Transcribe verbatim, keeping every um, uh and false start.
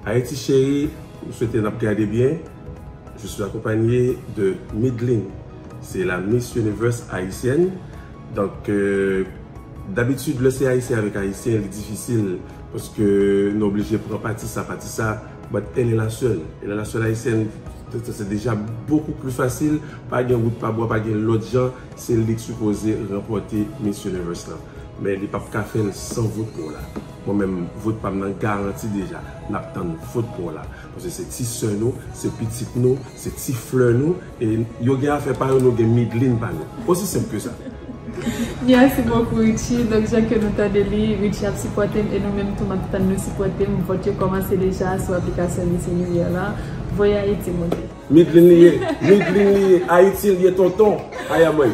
Ayiti cheri, m swete n ap gade byen. Je suis accompagné de Midline. C'est la Miss Universe haïtienne. Donc, euh, d'habitude, lè se Ayisyen avèk Ayisyen, li difisil paske nou oblije pran pati sa, pati sa. But elle est la seule. Elle est la seule haïtienne. C'est déjà beaucoup plus facile. Pa gen wout pa bwa, pa gen lòt jan. Se li ki sipoze ranpòte Miss Universe lan. Men li p ap ka fè l san vot mwen la. Mwen menm, vot pa m nan garanti deja. N ap tann vot mwen la. Paske se ti sè nou, se pitit nou, se ti flè nou. E yo gen afè pa yo, nou gen Midline pa nou. Osi senp ke sa. Merci beaucoup, Richie. Donk, jan ke nou tande li, Richie ap sipòte m e nou menm tou n ap tann nou sipòte m. Vòt yo kòmanse deja sou aplikasyon Miss Univers la. Voye Ayiti monte. Midline li ye, Midline li ye, Ayiti li ye tonton. Ayamay.